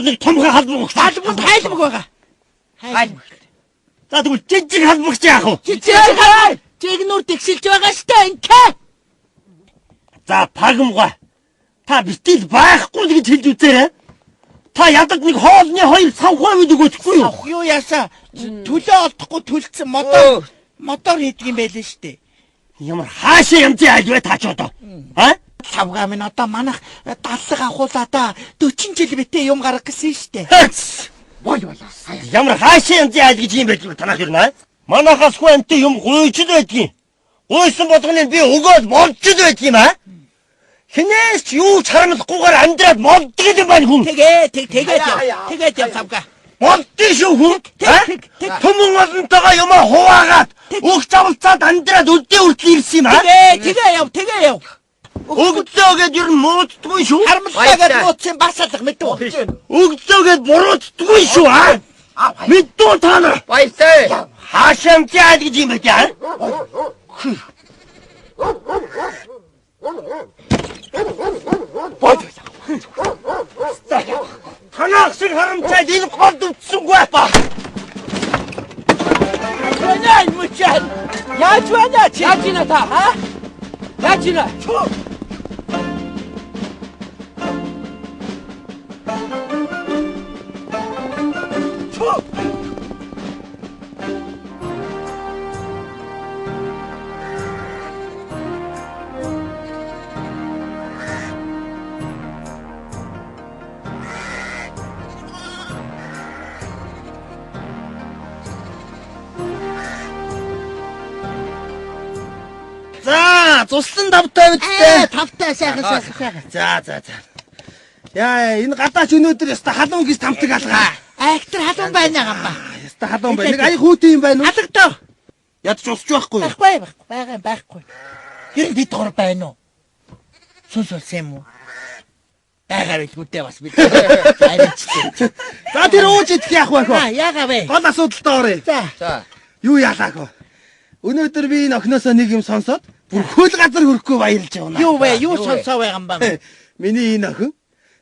нэг томхон халбаг өгч. Халбаг хайлбаг байгаа. Хайлбаг. За тэгвэл жижиг халбагч яах вэ? Жижиг халбаг. Жигнүр тэгшилж байгаа штэ инкэ. За пагамгай. Та битгий байхгүй л гэж хэлж үзээрэй. Та ядад нэг хоолны хоёр савхай үед өгөөхгүй юу? Авах юу ясаа төлөө олдохгүй төлцсөн мотор мотор хийдэг юм байлээ штэ. Ямар хаашаа янзын айл вэ та ч одоо? А? Савгаа минь одоо манах даллаг авахуулаа да 40 жил битээ юм гаргах гэсэн штэ. Бой болоо. Ямар хаашаа янзын айл гэж юм байдаг танах юм аа? Манахаас хүн амтын юм гуйж л байдгийн. Гуйсан болгоныг би өгөөд болж л байдгийн юм аа? Хинээс ч юу ч харамлахгүйгээр амьдраад болдго юм байна хүн. Тэгээ тэг тэгээд яв. Тэгээд яв савгаа. Болдсон шүү хүн. Тэг, тэг. Түмэн олонтойгоо юмаа хуваагаад өгч авалцаад амьдраад өдөө хүртэл ирсэн юм аа? Тэгээ тэгээ яв тэгээ яв. Өгдлөө гэд ер нь мууддаггүй шүү. Харамлалаа гэд муудсан бас алга мэдв. Өгдлөө гэд буруутдаггүй шүү аа? Мэддүү та нар. Баяртай. Хаашаа амжаад гэж юм бэ аа? Танах шиг харамчаад энэ голд өвдсөнгүй ба. Байна мөчөн. Яаж байна чи? Яаж ийна та? А? Яаж ийна? За, цуслан тавтай үсттэй. Тавтай сайхан сайхан сайхан. За, за, за. Яа, энэ гадаач өнөөдөр яста халуун гэж тамтаг алгаа. Актер халуун байна гамба. Яста халуун байна. Нэг аяг хүүтэн юм байна уу? Алгадав. Ядч усч байхгүй юу? Байхгүй байхгүй байгаа юм байхгүй. Ер нь бид гур байна уу? Сүнс болсон юм уу? Байгаа байлгүй дээ бас бид. Арайчтай. За, тэр ууж идэх яах вэ хөө? Аа яага вэ? Гол асуудалтай оръё. За. За. Юу яалаа хөө? Өнөөдөр би энэ охиноосоо нэг юм сонсоод бүр хөл газар хөрөхгүй баярлж явна. Юу вэ? Юу Юу вэ? сонсоо вэ гамба? Миний энэ охин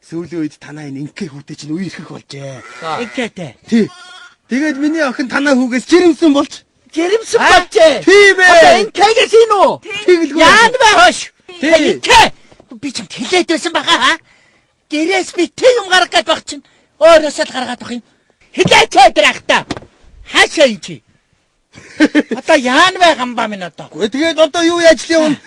сүүлийн үед танаа энэ инкэ хүүтэй чинь үерхэх болжээ. За. Ингээтэй. Тий. Тэгээд миний охин танаа хүүгээс жирэмсэн болж. Жирэмсэн болжээ. Тийм ээ. Одоо инкэгээс ийн үү? Тэгэлгүй. Яан бэ хош? Тий. Инкэ. Би ч хэлээд байсан баха ха. Гэрээс би тэг юм гаргах гээд баг чинь. Өөрөөсөө л гаргаад байх юм. Хилээч өдөр ахта. Хаашаа ин чи? Одоо яан вэ гамба минь одоо? Үгүй тэгээд одоо юу яаж л явна?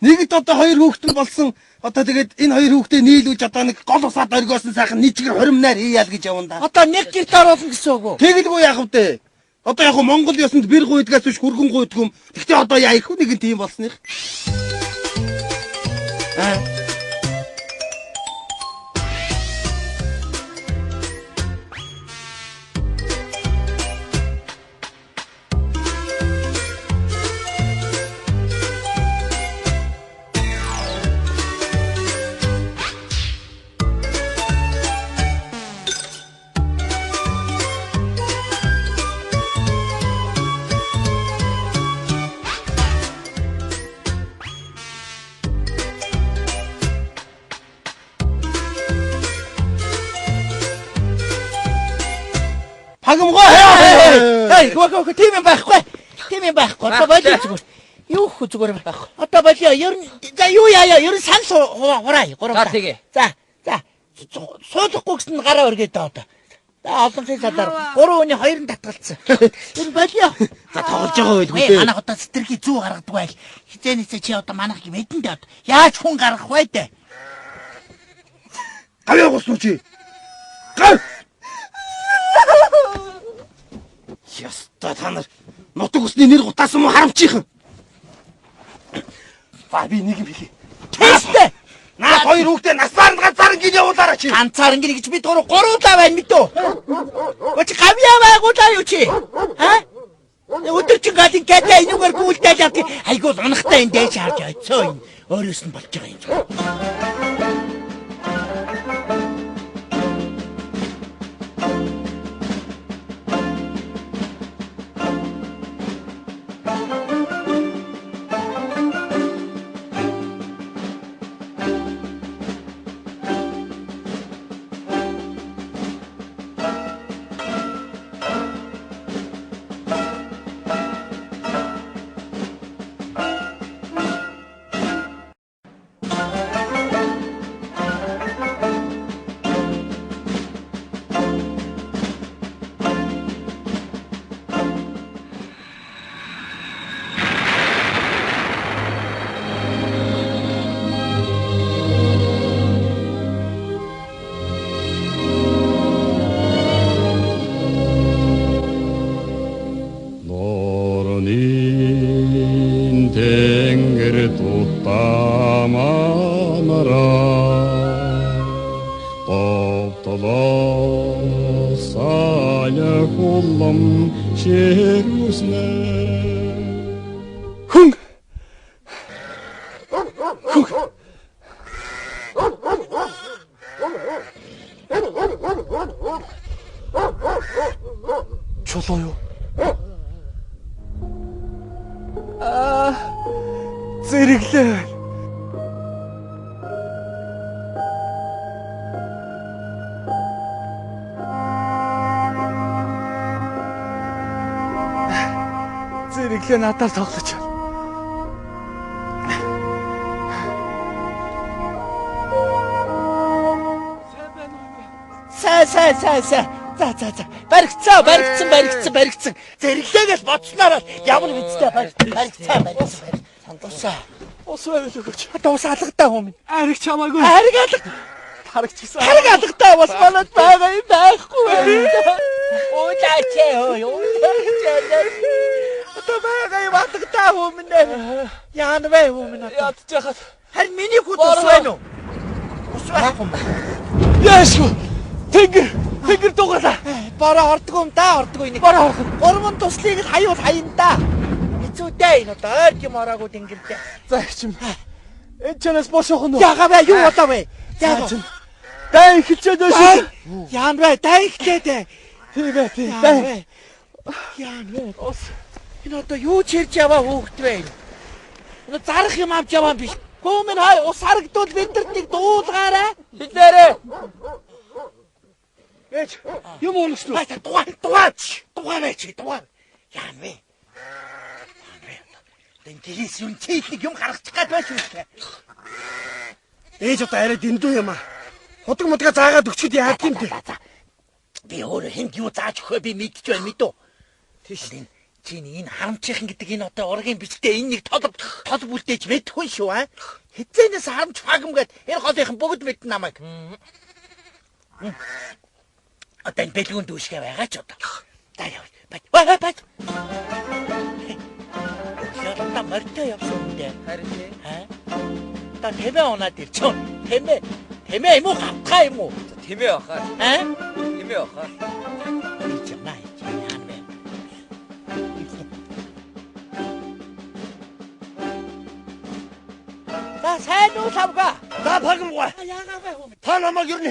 Нэгд одоо хоёр хүүхэд нь болсон. Одоо тэгээд энэ хоёр хүүхдээ нийлүүлж одоо нэг гол усаад оргиосон сайхан нийчгэр хоримнаар хийяал гэж явна да. Одоо нэг гэрт оруулна гэсэн үг үү? Тэгэлгүй яах вэ? Одоо яг хөө Монгол ёсонд бэр гуйдгаас биш хүргэн гуйдг юм. Гэхдээ одоо яа их нэг нь тийм болсных. Аа. Пагамгой. Эй, гоо гоо тийм юм байхгүй. Тийм юм байхгүй. Одоо болио зүгээр. Юу хөө зүгээр байхгүй. Одоо болио. Ер нь за юу яа яа ер нь санал хураа гурав. За, тэгээ. За за суулгахгүй гэсэн нь гараа өргөөд одоо. За олонхын салаар гурван хүний хоёр нь татгалцсан. Ер нь болио. За тоглож байгаа байлгүй Ээ дээ. манайх одоо сэтгэрхий зүү гаргадаг байл. Хизээнээсээ чи одоо манайх юм эдэнд одоо яаж хүн гаргах вэ дээ? Гавьяа гуснуу чи. Гав. Яста та нар нутаг усны нэр гутаасан мó харамчихын. Ба би нэг юм хэлье. Тэстэ. Наад хоёр хүүхдээ насаар нь ганцаар нь гин явуулаарай чи. Ганцаар ингэ гэж бид гурав гурвуулаа байна мэдөө. Өч гавьяа байгуулаа юу чи? А? Өдөр чинь гал ингээд энүүгээр гүйлдэл явдаг. Айгуул унахтай энэ дээш харж ойцоо энэ өөрөөс нь болж байгаа юм. Усая хулам шерүснэ. Хүн. Чулуу юу? Аа, зэрэглээ. Зэрэглээ надаар тоглож байна. Сайн сайн сайн сайн. За за за. Баригдсан, баригдсан, баригдсан, баригдсан. Зэрэглээгээл бодсноор ямар мэдтэй баригдсан, баригдсан. Усаа. Ус байвал өгөөч. Одоо ус алгадаа хүмүүс. Ариг чамаагүй. Ариг алга. Тарагч гисэн. Ариг алгадаа бас манад байгаа юм байхгүй. Уулаач өө, уулаач. Одоо байгаа юм алгадаа хүмүүс. Яана вэ хүмүүс одоо. Ядчихад. Харин миний хүд ус байна уу? Ус байхгүй юм. Яашгүй. Тэнгэр, тэнгэр дугаалаа. Бороо ордгоо юм да, ордгоо энийг. Бороо орох. Гурван туслыг л хаюул хаяна да. Хэцүүтэй энэ одоо ойр юм ороогүй тэнгэрдээ. За чим. Энэ чанаас бошох нь. Яага вэ? Юу болоо вэ? Яага. Чим. Дай эхэлчээд байна шүү. Яан вэ? Дай эхлээд ээ. Тийм ээ, тийм. Яан Дай. вэ? Яан вэ? Ус. Энэ одоо юу ч хэрж яваа хүүхэд вэ? Энэ зарах юм авч яваа юм биш. Гүмэн хай ус харагдвал бидэрт нэг дуулгаарай. Хилээрээ. Ээж, юм уулагч уу? Хай дугаа дугаа дугаа вэ чи дугаа. Яан вэ? Яан вэ? Энэ гэрээс юм чийлэг юм гаргачих гад байна шүү дээ. Ээж одоо арай дэндүү юм аа. Худаг мудгаа заагаад өгчөд яадаг юм бэ? За за. Би өөрөө хэнд юу зааж өгөхөө би мэдэж байна мэдүү. Тийш. Энэ чи энэ харамчийнхан гэдэг энэ одоо ургийн бичтэй энэ нэг тол тол бүлдээж мэдхгүй шүү аа. Хизээнээс харамч фагм гэд энэ голынхан бүгд мэднэ намайг. Одоо энэ бэлгүүн дүүшгээ байгаа ч одоо. За яв. Бат. Бат бат. Ялта морьтой явсан юм дээ. Харин тий. Аа? Та тэмээ унаад ирчихв. Тэмээ. Тэмээ юм уу гавтгай юм уу? Тэмээ баха. Аа? Тэмээ баха. Чамаа яана бэ? За сайн уу лавга? За пагамгай. Яагаа вэ хүмүүс? Та намайг ер нь